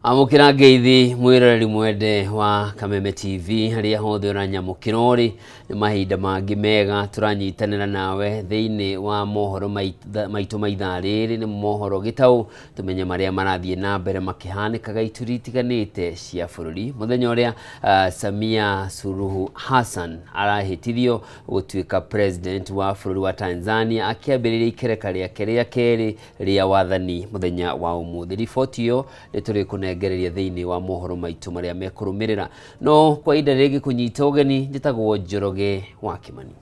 Amũkĩra ngeithi mwĩroreri mwende wa Kameme TV harĩa hothe ũranyamũkĩra ũrĩ, nĩ mahinda mangĩ mega tũranyitanĩra nawe thĩinĩ wa mohoro maitũ ma ithaa rĩrĩ, nĩ mohoro gĩtaũ, tũmenye marĩa marathiĩ na mbere makĩhanĩkaga ituri itiganĩte cia bũrũri. Mũthenya ũrĩa Samia Suluhu Hassan arahĩtithio gũtuĩka president wa bũrũri wa Tanzania akĩambĩrĩria ikereka rĩake rĩa kerĩ rĩa wathani mũthenya wa ũmũthĩ. Riboti ĩyo nĩ tũrĩkũnengereria thĩinĩ wa mohoro maitũ marĩa mekũrũmĩrĩra. No kwa ihinda rĩngĩ kũnyita ũgeni, njĩtagwo Njoroge wa Kĩmani.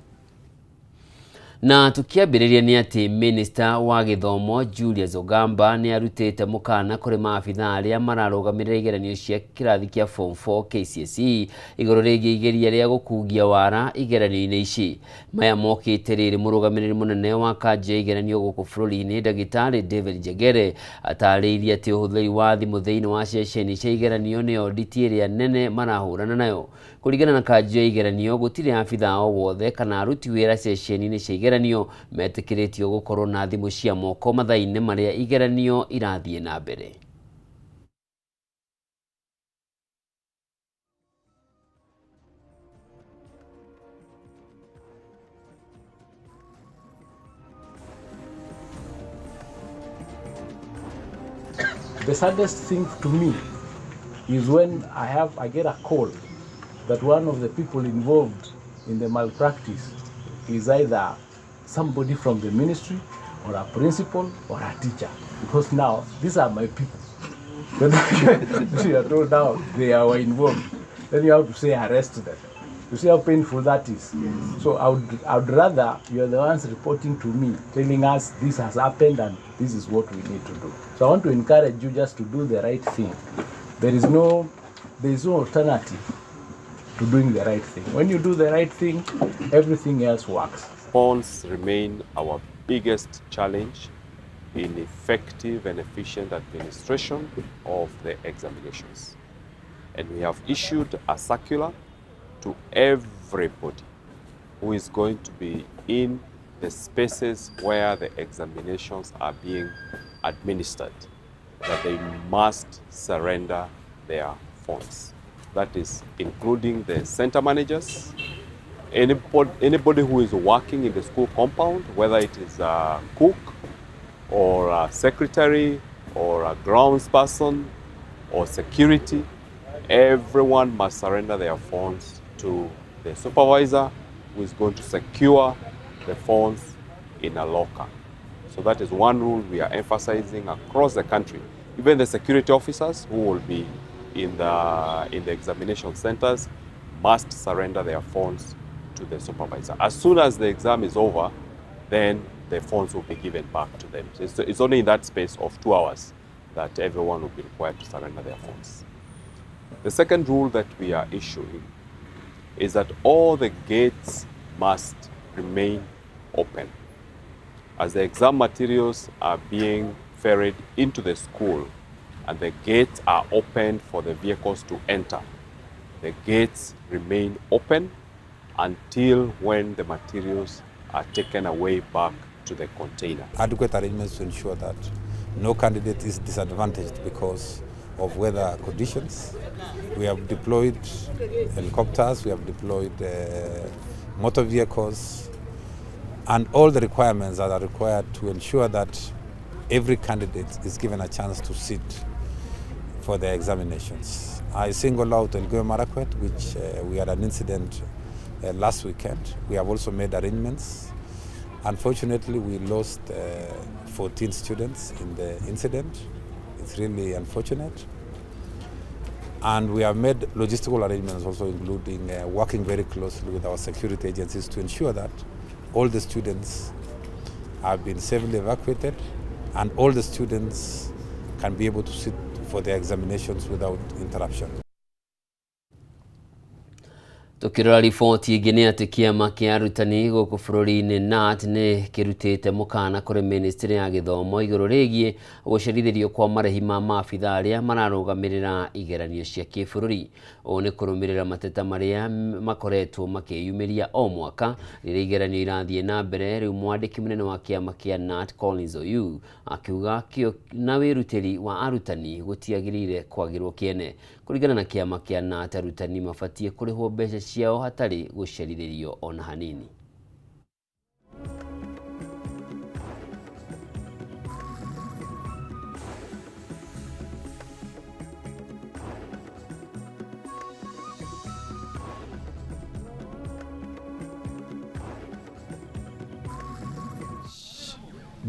Na tũkĩambĩrĩria nĩ atĩ minista wa gĩthomo Julius Ogamba nĩ arutĩte mũkana kũrĩ maabitha arĩa mararũgamĩrĩra igeranio cia kĩrathi kĩa form 4 KCSE igũrũ rĩgiĩ igeria rĩa gũkungia wara igeranio-inĩ ici. Maya mokĩte rĩrĩ mũrũgamĩrĩri mũnene wa kanjũ ya igeranio gũkũ bũrũri-inĩ ndagĩtarĩ David Njengere atarĩirie atĩ ũhũthĩri wa thimũ thĩinĩ wa ceceni cia igeranio nĩyo nditi ĩrĩa nene marahũrana nayo. Kũringana na kanjũ ya igeranio gũtirĩ abithaa o wothe kana aruti wĩra ceceni-inĩ cia igeranio metĩkĩrĩtio gũkorwo na thimũ cia moko mathaa-inĩ marĩa igeranio irathiĩ na mbere. The saddest thing to me is when I get a call that one of the people involved in the malpractice is either somebody from the ministry or a principal or a teacher, because now these are my people. When you are told now they are involved, then you have to say arrest them. You see how painful that is? Yes. So I would rather you are the ones reporting to me, telling us this has happened and this is what we need to do. So I want to encourage you just to do the right thing. There is no alternative to doing the right thing. When you do the right thing, everything else works. Phones remain our biggest challenge in effective and efficient administration of the examinations. And we have issued a circular to everybody who is going to be in the spaces where the examinations are being administered, that they must surrender their phones. That is including the center managers, anybody who is working in the school compound, whether it is a cook or a secretary or a grounds person or security, everyone must surrender their phones to the supervisor who is going to secure the phones in a locker. So that is one rule we are emphasizing across the country. Even the security officers who will be in the examination centers must surrender their phones to the supervisor. As soon as the exam is over, then the phones will be given back to them. So it's only in that space of 2 hours that everyone will be required to surrender their phones. The second rule that we are issuing is that all the gates must remain open. As the exam materials are being ferried into the school and the gates are opened for the vehicles to enter, the gates remain open until when the materials are taken away back to the container. Adequate arrangements to ensure that no candidate is disadvantaged because of weather conditions. We have deployed helicopters, we have deployed motor vehicles, and all the requirements that are required to ensure that every candidate is given a chance to sit for their examinations. I single out Elgeyo Marakwet, which we had an incident last weekend. We have also made arrangements. Unfortunately, we lost 14 students in the incident. It's really unfortunate. And we have made logistical arrangements also, including working very closely with our security agencies to ensure that all the students have been safely evacuated and all the students can be able to sit for their examinations without interruption. Tukirora riboti ĩngĩ nĩ atĩ kĩama kĩa arutani gũkũ bũrũri-inĩ KNUT nĩ kĩrutĩte mũkana kũrĩ ministry ya gĩthomo igũrũ rĩgiĩ gũcerithĩrio kwa marĩhi ma maabitha arĩa mararũgamĩrĩra igeranio cia kĩbũrũri. Ũũ nĩ kũrũmĩrĩra mateta marĩa makoretwo makĩyumĩria o mwaka rĩrĩa igeranio irathiĩ na mbere. Rĩu mwandĩki mũnene wa kĩama kĩa KNUT Collins Oyuu akiuga kĩo na wĩrutĩri wa arutani gũtiagĩrĩire kwagĩrwo kĩene. Kũringana na kĩama kĩa KNUT, arutani mabatiĩ kũrĩhwo mbeca ciao hatarĩ gũcerithĩrio ona hanini.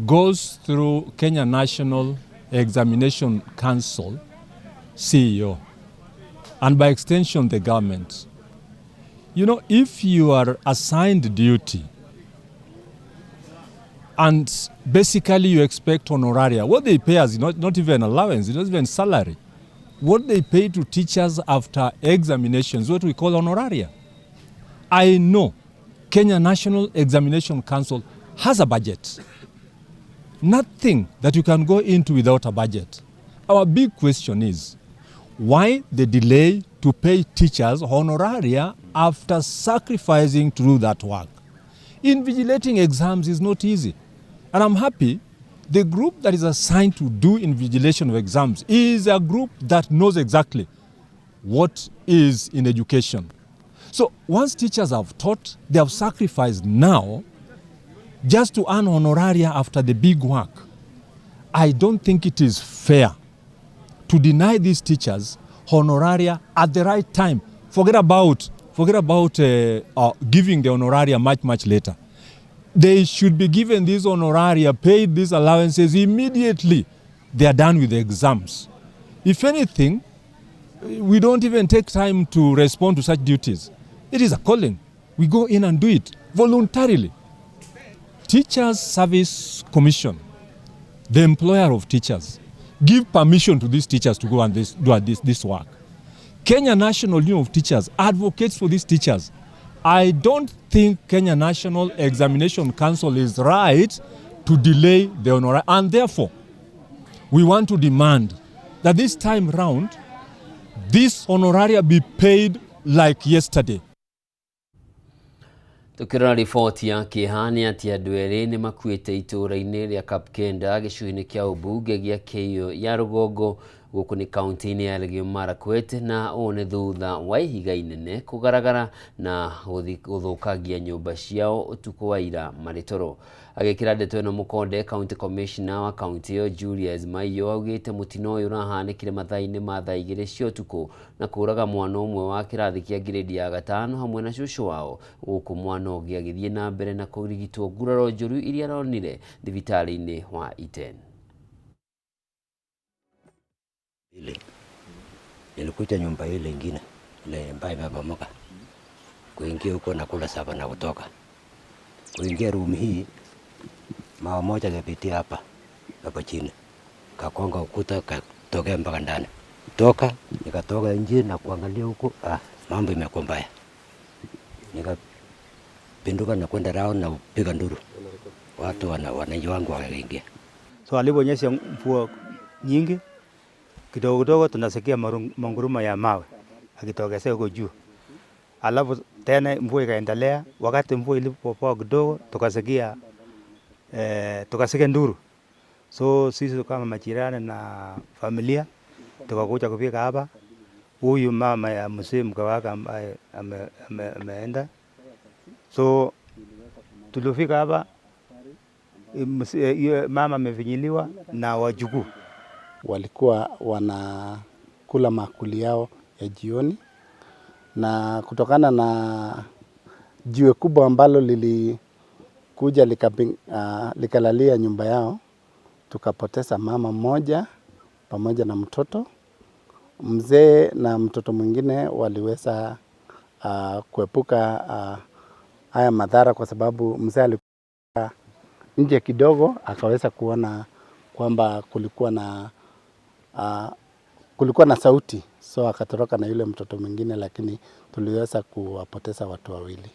Goes through Kenya National Examination Council, CEO, and by extension the government. You know, if you are assigned duty and basically you expect honoraria, what they pay us is not even allowance, it's not even salary. What they pay to teachers after examinations, what we call honoraria. I know Kenya National Examination Council has a budget. Nothing that you can go into without a budget. Our big question is, why the delay to pay teachers honoraria after sacrificing to do that work? Invigilating exams is not easy. And I'm happy the group that is assigned to do invigilation of exams is a group that knows exactly what is in education. So once teachers have taught, they have sacrificed now just to earn honoraria after the big work. I don't think it is fair to deny these teachers honoraria at the right time. Forget about giving the honoraria much, much later. They should be given these honoraria, paid these allowances immediately they are done with the exams. If anything, we don't even take time to respond to such duties. It is a calling. We go in and do it voluntarily. Teachers Service Commission, the employer of teachers, give permission to these teachers to go and do this work. Kenya National Union of Teachers advocates for these teachers. I don't think Kenya National Examination Council is right to delay the honoraria, and therefore we want to demand that this time round, this honoraria be paid like yesterday. Tukirora riboti ya kĩeha nĩ atĩ andũ erĩ nĩ makuĩte itũũra-inĩ rĩa Kapkenda gĩcigo-inĩ kĩa ũmbunge gĩa Keiyo ya rũgongo gũkũ nĩ kaunti-inĩ ya Elgeyo Marakwet, na ũũ nĩ thutha wa ihiga inene kũgaragara na gũthũkangia nyũmba ciao ũtukũ wa ira marĩ toro. Agĩkĩra ndeto ĩno mũkonde, County Commissioner wa kaunti ĩyo Julius Maiyo augĩte mũtino ũyũ ũrahanĩkire mathaa-inĩ ma thaa 2 cia ũtukũ na kũraga mwana ũmwe wa kĩrathi kĩa ngirĩndi ya gatano hamwe na cũcũ wao, gũkũ mwana ũngĩ agĩthiĩ na mbere na kũrigitwo nguraro njũru iria aronire thibitarĩ-inĩ wa Iten. Ile nilikuta nyumba ile ingine ile ambayo imebomoka, kuingia huko na kula saba na kutoka kuingia room hii, mawe moja kapitia hapa hapo chini, kakonga ukuta katokea mpaka ndani. Toka nikatoka nje na kuangalia huko, mambo imekuwa mbaya, nikapinduka na kwenda round na kupiga nduru, watu wananchi wangu wakaingia. So aliponyesha mvua nyingi kidogo kidogo tunasikia manguruma ya mawe akitokezea huko juu. Alafu tena mvua ikaendelea. Wakati mvua ilipopoa kidogo tukasikia nduru. So sisi kama majirani na familia tukakuja kufika hapa. Huyu mama ya mzee mke wake ambaye ameenda. So tulifika hapa, mama amefinyiliwa na wajukuu. Walikuwa wanakula makuli yao ya jioni, na kutokana na jiwe kubwa ambalo lilikuja likalalia nyumba yao, tukapoteza mama mmoja pamoja na mtoto. Mzee na mtoto mwingine waliweza kuepuka haya madhara kwa sababu mzee alikuwa nje kidogo akaweza kuona kwamba kulikuwa na Kulikuwa na sauti, so akatoroka na yule mtoto mwingine, lakini tuliweza kuwapoteza watu wawili.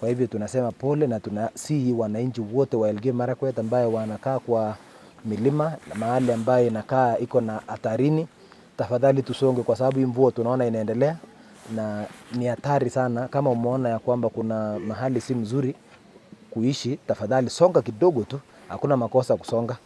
Kwa hivyo tunasema pole na tunasihi wananchi wote wa Elgeyo Marakwet ambayo wanakaa kwa milima na mahali ambayo inakaa iko na hatarini, tafadhali tusonge, kwa sababu hii mvua tunaona inaendelea na ni hatari sana. Kama umeona ya kwamba kuna mahali si mzuri kuishi, tafadhali songa kidogo tu, hakuna makosa kusonga.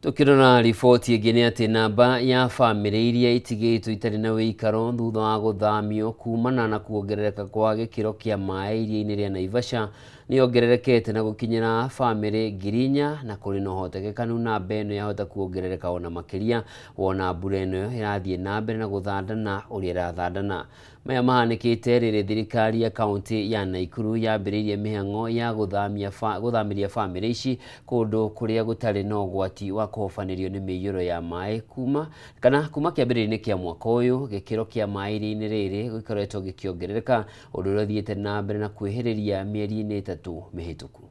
Tukirora riboti ĩngĩ nĩ atĩ namba ya bamĩrĩ iria itigĩtwo itarĩ na wĩikaro thutha wa gũthamio kumana na kuongerereka kwa gĩkĩro kĩa maĩ iria-inĩ rĩa Naivasha nĩ yongererekete na gũkinyĩra bamĩrĩ 4,000 na kũrĩ na ũhotekekanu namba ĩno yahota kuongerereka ona makĩria wona mbura ĩno ĩrathiĩ na mbere na gũthandana ũrĩa ĩrathandana. Maya mahanĩkĩte rĩrĩ thirikari ya kaunti ya Naikuru yambĩrĩirie mĩhang'o ya gũthamĩria bamĩrĩ ici kũndũ kũrĩa gũtarĩ na ũgwati wa kũhobanĩrio nĩ mĩiyũro ya maĩ kuma kĩambĩrĩria-inĩ kĩa mwaka ũyũ. Gĩkĩro kĩa maĩ iria-inĩ rĩrĩ gĩkoretwo gĩkĩongerereka, ũndũ ũrĩa ũthiĩte na mbere na kwĩhĩrĩria mĩeri-inĩ 3 mĩhĩtũku.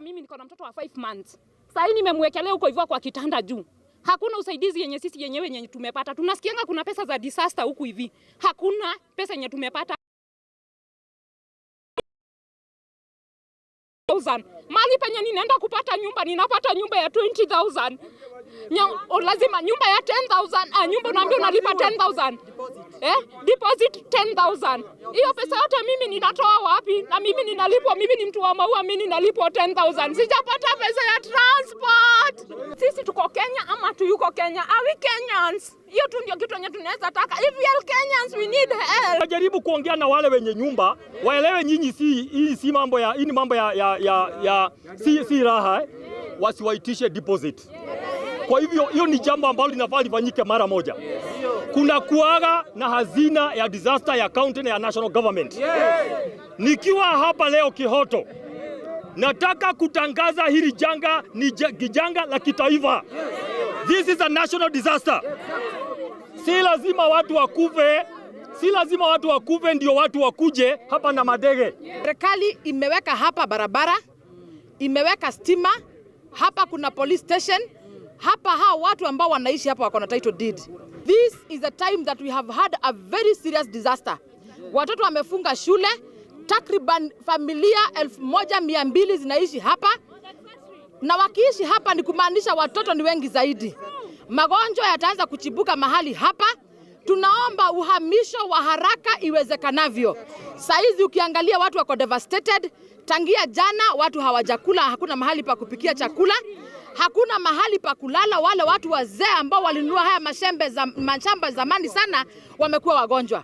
Mimi niko na mtoto wa 5 months. Sasa nimemwekelea huko hivyo kwa kitanda juu. Hakuna usaidizi yenye sisi yenyewe yenye tumepata. Tunasikianga kuna pesa za disaster huku hivi. Hakuna pesa yenye tumepata. Mali penye ninaenda kupata nyumba, ninapata nyumba ya 20,000. Lazima nyumba ya 10,000, nyumba unaambia unalipa 10,000. Deposit 10,000. Hiyo pesa yote mimi ninatoa wapi? Na mimi ninalipwa, mimi ni mtu wa maua, mimi ninalipwa 10,000. Sijapata pesa ya transport. Sisi tuko Kenya ama tuyuko Kenya? Are we Kenyans? Hiyo tu ndio kitu yenye tunaweza taka. If we are Kenyans, we need help. Najaribu kuongea na wale wenye nyumba, waelewe nyinyi si hii si mambo ya hii ni mambo ya si raha, Wasiwaitishe deposit. Kwa hivyo hiyo ni jambo ambalo linafaa lifanyike mara moja. Kuna kuaga na hazina ya disaster ya county na ya national government. Nikiwa hapa leo Kihoto, nataka kutangaza hili janga ni janga la kitaifa. This is a national disaster. Si lazima watu wakufe, si lazima watu wakufe ndio watu wakuje hapa na madege. Serikali imeweka hapa barabara, imeweka stima, hapa kuna police station, hapa hao watu ambao wanaishi hapa wako na title deed. This is a time that we have had a very serious disaster. Watoto wamefunga shule, takriban familia 1200 zinaishi hapa. Na wakiishi hapa ni kumaanisha watoto ni wengi zaidi. Magonjwa yataanza kuchibuka mahali hapa. Tunaomba uhamisho wa haraka iwezekanavyo. Saizi ukiangalia watu wako devastated. Tangia jana watu hawajakula, hakuna mahali pa kupikia chakula, hakuna mahali pa kulala. Wale watu wazee ambao walinunua haya mashamba zamani sana wamekuwa wagonjwa.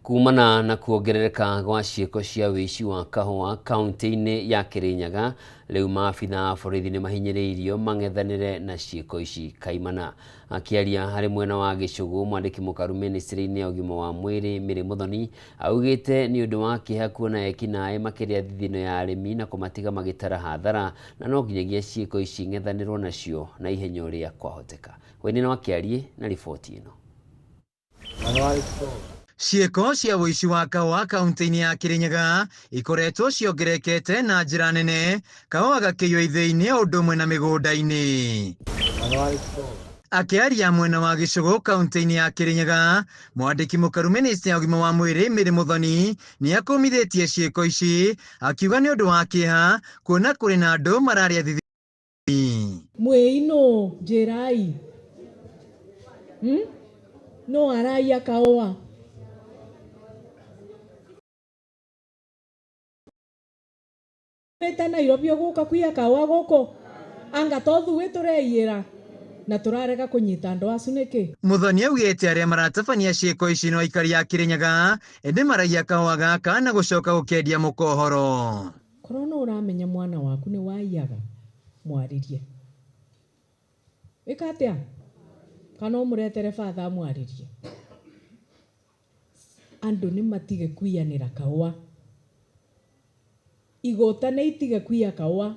Kumana na kuongerereka gwa ciĩko cia wĩici wa kahũa kaunti-inĩ ya Kirinyaga, rĩu maabitha a borithi nĩ mahinyĩrĩirio mang'ethanĩre na ciĩko ici kaimana. Akĩaria harĩ mwena wa Gĩcũgũ, mwandĩki mũkaru ministry-inĩ ya ũgima wa mwĩrĩ Mary Muthoni augĩte nĩ ũndũ wa kĩeha kuona ekinaĩ makĩrĩa thithino ya arĩmi na kũmatiga magĩtara hathara, na no nginyagia ciĩko ici ng'ethanĩrwo nacio na ihenya ũrĩa kwahoteka. Wainĩ no akĩarie na riboti ĩno. Ciĩko cia wũici wa kahũa kaunti-inĩ ya Kirinyaga ikoretwo ciongererekete na njĩra nene, kahũa gakĩiywo ithĩi-inĩ o ũndũ ũmwe na mĩgũnda-inĩ. Akĩaria mwena wa Gĩcũgũ kaunti-inĩ ya Kirinyaga, mwandĩki mũkaru ministry ya ũgima wa mwĩrĩ Mary Muthoni nĩ akũmithĩtie ciĩko ici, akiuga nĩ ũndũ wa kĩeha kuona kũrĩ na andũ mararĩa thithi. Mwĩinũ njĩrai no araiya kahũa. Wĩte Nairobi ũgũka kũiya kahũa gũkũ anga to ithuĩ tũreiyĩra na tũrarega kũnyita andũ acu nĩkĩ. Muthoni augĩte arĩa maratabania ciĩko ici no aikari a Kirinyaga ĩndĩ maraiya kahũa gaka na gũcoka gũkendia mũkohoro. Korwo no ũramenya mwana waku nĩ waiyaga, mwarĩrie. Ĩka atĩa? Kana ũmũretere batha amwarĩrie. Andũ nĩ matige kũiyanĩra kahũa. Igũta nĩ itige kũiya kahũa.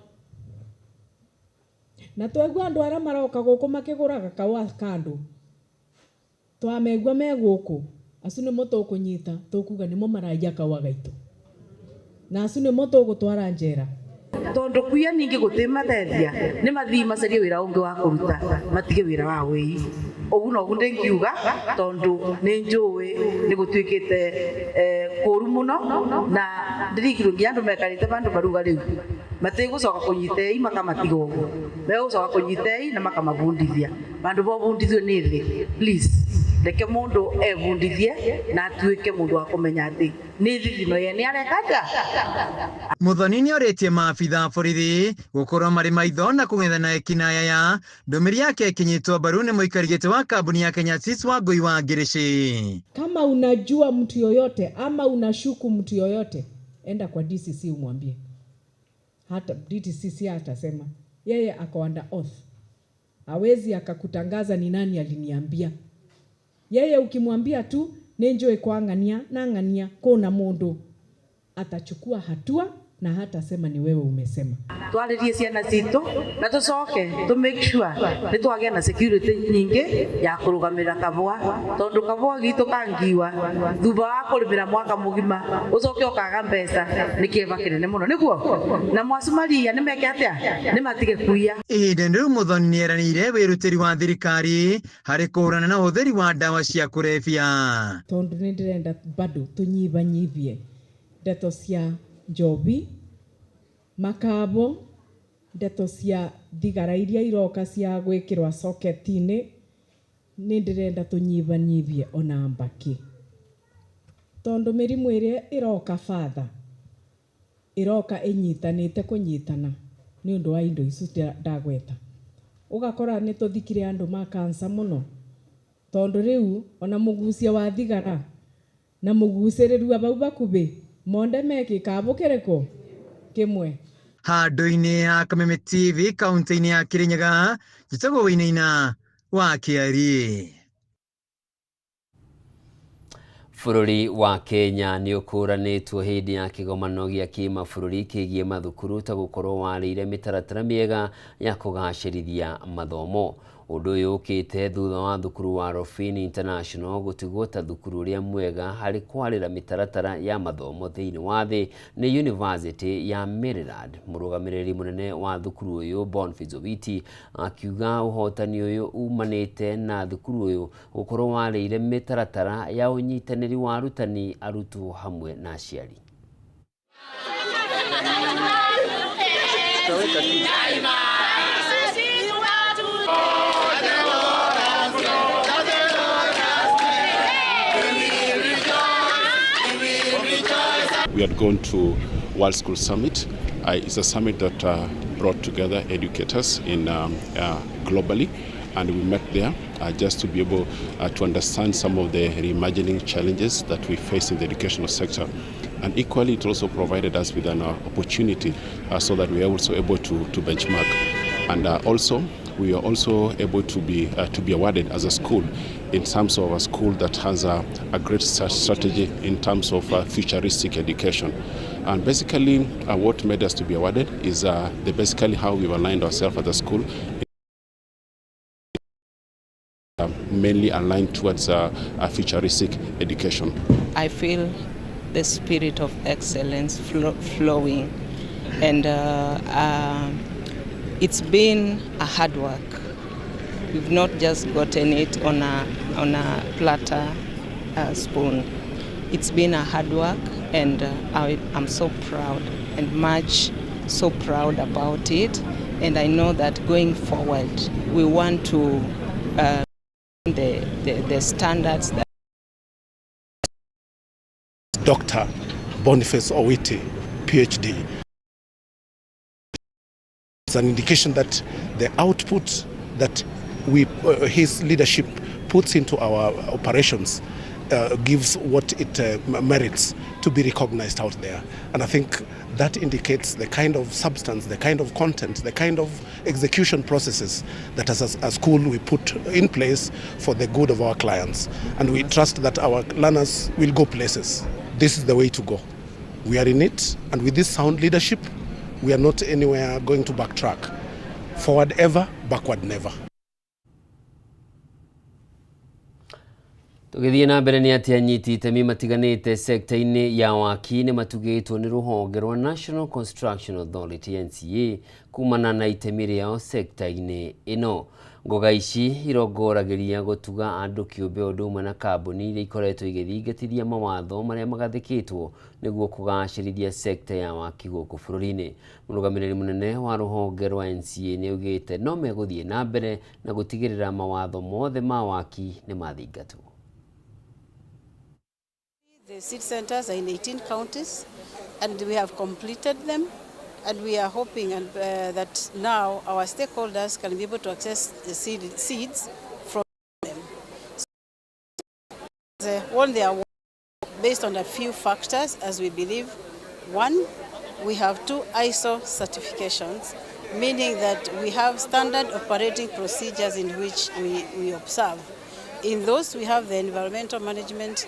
Na twaigua andũ arĩa maroka gũkũ makĩgũraga kahũa kando. Twamegua me gũkũ, acu nĩmo tũkũnyita, tũkuga nĩmo maraiya kaũa gaitũ, na acu nĩmo tũgũtwara njera. Tondu kuiya ningi gutimatethia ni mathii macarie wira ungi wa kuruta matige wira wa wii. Ugu nogu ndingiuga tondu ni njui ni gutuikite kuru muno na ndirikirwo nginya andu mekarite bandu baruga riu matigucoka kunyita ei makamatiga uguo, megucoka kunyita ei na makamabundithia. Bandu bobundithio ni thi, please reke mundu ebundithie na atuike mundu wa kumenya ati ni thithino ye ni areka atia. Muthoni nĩ orĩtie maabitha a borithi gũkorwo marĩ maitho na kũng'ethana ekinaya ya ndũmĩrĩri yake ĩkĩnyitwo mbaru nĩ mũikari gĩtĩ wa kambuni ya Kenya Seeds Wangũi wa Ngĩrĩcĩ. Kama unajua mtu yoyote ama unashuku mtu yoyote, enda kwa DCC umwambie. Hata DCC atasema yeye ako under oath, hawezi akakutangaza ni nani aliniambia. Yeye ukimwambia tu nenjoe kwa ngania na ngania kuna mundu, atachukua hatua na hata sema ni wewe umesema. Twaririe ciana citu na tucoke tu make sure ni twagia na security nyingi ya kurugamirira kabwa, tondu kabwa gitu kangiwa thutha wa kurimira mwaka mugima ucoke ukaga mbeca ni kieva kinene muno niguo na mwacumaria ni meke atia ni matige kuiya. Ihinda rĩu Muthoni nĩeranĩire wĩrutĩri wa thirikari harĩ kũhũrana na ũhũthĩri wa ndawa cia kũrebia. Tondu nĩ ndĩrenda bado tũnyibanyibie ndeto cia njobi, makabo, ndeto cia thigara iria iroka cia gwĩkĩrwo socket-inĩ, nĩ ndĩrenda tũnyibanyibie ona mbakĩ, tondu mĩrimũ ĩrĩa ĩroka batha ĩroka ĩnyitanĩte kũnyitana nĩ ũndũ wa indo icio ndagweta. Ũgakora nĩ tũthikire andũ ma cancer mũno, tondu rĩu ona mũgucia wa thigara na mũgucĩrĩrua bau bakubĩ monde me gĩkabũ kĩrĩkũ kĩmwe. Handũ-inĩ ha Kameme TV kaunti-inĩ ya Kirinyaga, njĩtagwo Wainaina wa Kĩarie. Bũrũri wa Kenya nĩ ũkũranĩtwo hĩndĩ ya kĩgomano gĩa kĩmabũrũri kĩgiĩ mathukuru ta gũkorwo warĩire mĩtaratara mĩega ya kũgacĩrithia mathomo. Ũndũ ũyũ ũkĩte thutha wa thukuru wa Rofin International gũtigwo ta thukuru ũrĩa mwega harĩ kwarĩra mĩtaratara ya mathomo thĩinĩ wa thĩ nĩ University ya Maryland. Mũrũgamĩrĩri mũnene wa thukuru ũyũ Boniface Owiti akiuga ũhotani ũyũ umanĩte na thukuru ũyũ gũkorwo warĩire mĩtaratara ya ũnyitanĩri wa arutani, arutwo hamwe na aciari. We had gone to World School Summit. It's a summit that brought together educators in globally, and we met there just to be able to understand some of the reimagining challenges that we face in the educational sector. And equally, it also provided us with an opportunity so that we are also able to benchmark. And also, we are also able to be awarded as a school in terms of a school that has a great strategy in terms of futuristic education. And basically, what made us to be awarded is basically how we've aligned ourselves as a school, mainly aligned towards a futuristic education. I feel the spirit of excellence flowing, and it's been a hard work. We've not just gotten it on a platter spoon. It's been a hard work, and I'm so proud and much so proud about it. And I know that going forward, we want to the standards that Dr. Boniface Owiti, PhD. It's an indication that the output that his leadership puts into our operations gives what it merits to be recognized out there. And I think that indicates the kind of substance, the kind of content, the kind of execution processes that as a school we put in place for the good of our clients. And we trust that our learners will go places. This is the way to go. We are in it, and with this sound leadership, we are not anywhere going to backtrack. Forward ever, backward never. Tũgĩthiĩ na mbere nĩ atĩ anyiti itemi matiganĩte sekta-inĩ ya waki nĩ matugĩtwo nĩ rũhonge rwa National Construction Authority NCA kumana na itemi rĩao sekta-inĩ ĩno. Ngoga ici irongoragĩria gũtuga andũ kĩũmbe ũndũ ũmwe na kambuni iria ikoretwo igĩthingatithia mawatho marĩa magathĩkĩtwo nĩguo kũgacĩrithia sekta ya waki gũkũ bũrũri-inĩ. Mũrũgamĩrĩri mũnene wa rũhonge rwa NCA nĩ augĩte no megũthiĩ na mbere na gũtigĩrĩra mawatho mothe ma waki nĩ mathingatwo. The seed centers are in 18 counties and we have completed them, and we are hoping that now our stakeholders can be able to access the seeds from them. So, won the award based on a few factors, as we believe. One, we have 2 ISO certifications, meaning that we have standard operating procedures in which we observe. In those, we have the environmental management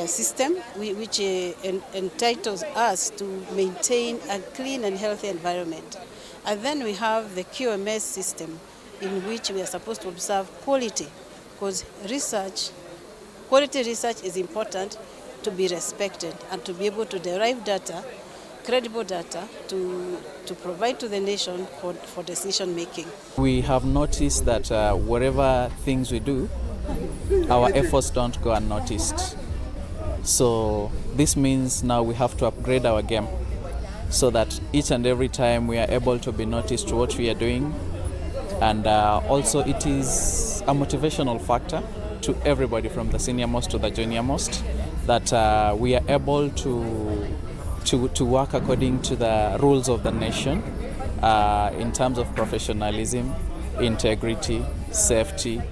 system, which entitles us to maintain a clean and healthy environment. And then we have the QMS system, in which we are supposed to observe quality, because quality research is important to be respected and to be able to derive data, credible data, to provide to the nation for decision making. We have noticed that whatever things we do, our efforts don't go unnoticed. So this means now we have to upgrade our game so that each and every time we are able to be noticed what we are doing. And also it is a motivational factor to everybody, from the senior most to the junior most, that we are able to work according to the rules of the nation in terms of professionalism, integrity, safety,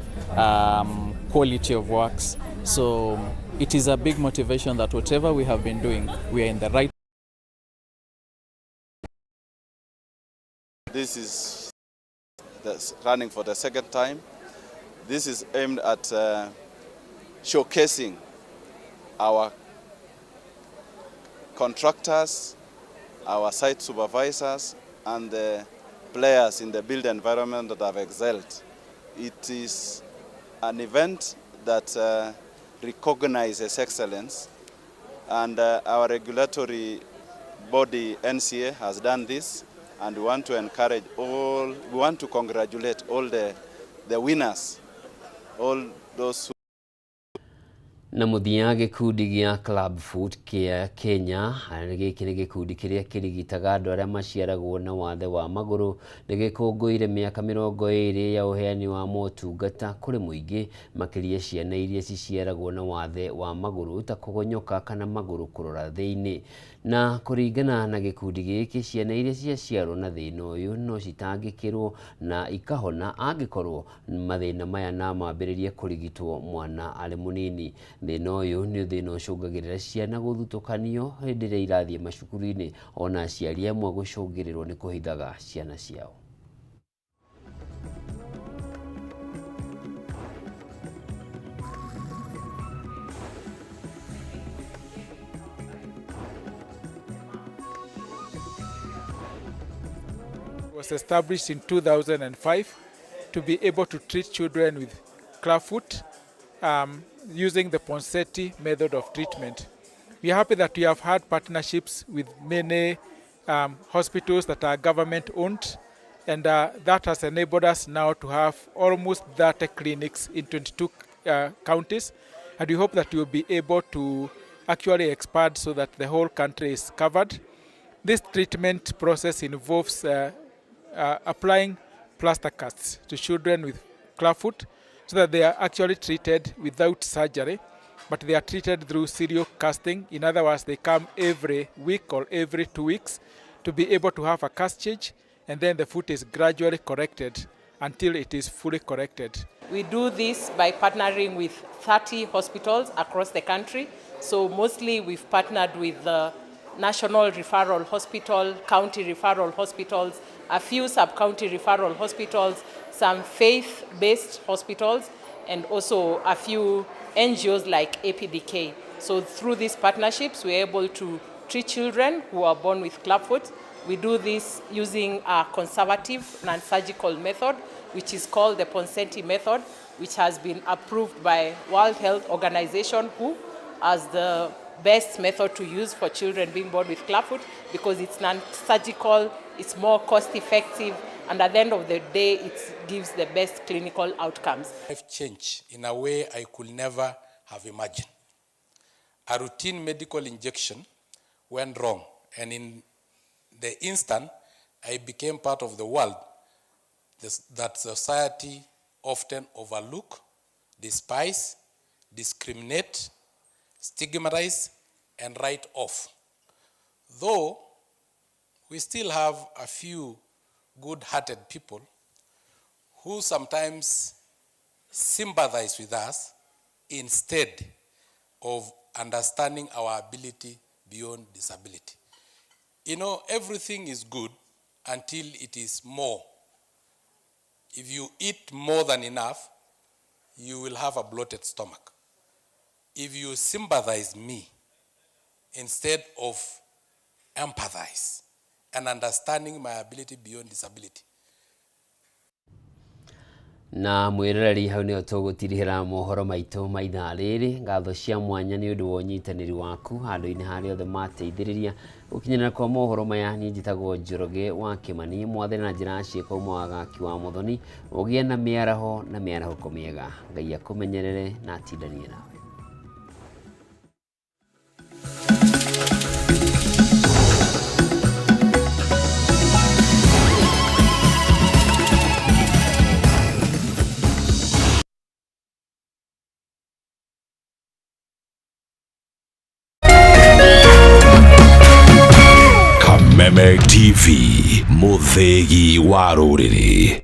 quality of works. So it is a big motivation that whatever we have been doing, we are in the right. This is running for the second time. This is aimed at showcasing our contractors, our site supervisors, and the players in the built environment that have excelled. It is an event that recognizes excellence, and our regulatory body NCA has done this, and we want to encourage all, we want to congratulate all the winners, all those who Na mũthia gĩkundi gĩa Club Foot kĩa Kenya, gĩkĩ nĩ gĩkundi kĩrĩa kĩrigitaga andũ arĩa maciaragwo na wathe wa magũrũ, nĩ gĩkũngũĩire mĩaka 20 ya ũheani wa motungata kũrĩ mũingĩ, makĩria ciana iria ciciaragwo na wathe wa magũrũ ta kũgonyoka kana magũrũ kũrora thĩinĩ. Na kũringana na gĩkundi gĩkĩ, ciana iria ciaciarwo na thĩna ũyũ no citangĩkĩrwo na ikahona angĩkorwo mathĩna maya no mambĩrĩrie kũrigitwo mwana arĩ mũnini. Thĩna ũyũ nĩ thĩna ũcũngagĩrĩra ciana gũthutũkanio hĩndĩ ĩrĩa irathiĩ macukuru-inĩ, ona aciari amwe gũcũngĩrĩrwo nĩ kũhithaga ciana ciao. Was established in 2005 to be able to treat children with clubfoot using the Ponseti method of treatment. We are happy that we have had partnerships with many hospitals that are government owned, and that has enabled us now to have almost 30 clinics in 22 counties, and we hope that we will be able to actually expand so that the whole country is covered. This treatment process involves applying plaster casts to children with clubfoot so that they are actually treated without surgery, but they are treated through serial casting. In other words, they come every week or every 2 weeks to be able to have a cast change, and then the foot is gradually corrected until it is fully corrected. We do this by partnering with 30 hospitals across the country. So mostly we've partnered with the National Referral Hospital, county referral hospitals, a few sub-county referral hospitals, some faith-based hospitals, and also a few NGOs like APDK. So through these partnerships, we're able to treat children who are born with clubfoot We do this using a conservative non-surgical method, which is called the Ponseti method, which has been approved by World Health Organization, WHO, as the best method to use for children being born with clubfoot, because it's non-surgical, it's more cost-effective, and at the end of the day, it gives the best clinical outcomes. Life changed in a way I could never have imagined. A routine medical injection went wrong, and in the instant, I became part of the world that society often overlook, despise, discriminate, stigmatize, and write off. Though we still have a few good-hearted people who sometimes sympathize with us instead of understanding our ability beyond disability. You know, everything is good until it is more. If you eat more than enough, you will have a bloated stomach. If you sympathize me instead of empathize and understanding my ability beyond disability, Na mwĩroreri, hau nĩho tũgũtirihĩra mohoro maitũ ma ithaa rĩrĩ. Ngatho cia mwanya nĩ ũndũ wa ũnyitanĩri waku handũ-inĩ harĩa othe mateithĩrĩria gũkinyanĩra kwa mohoro maya. Niĩ njĩtagwo Njoroge wa Kĩmani, mwathani na njĩra ya ciĩko uma wagaki wa Mũthoni. Ũgĩe na mĩaraho na mĩarahũko mĩega. Ngai akũmenyerere na atindanie nawe. Kameme TV, mũthĩgi wa rũrĩrĩ.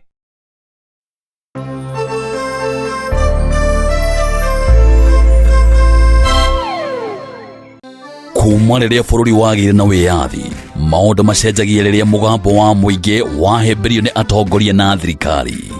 Kuma rĩrĩa bũrũri wagĩire na wĩyathi, maũndũ macenjagia rĩrĩa mũgambo wa mũingĩ wahĩmbĩrio nĩ atongoria na thirikari.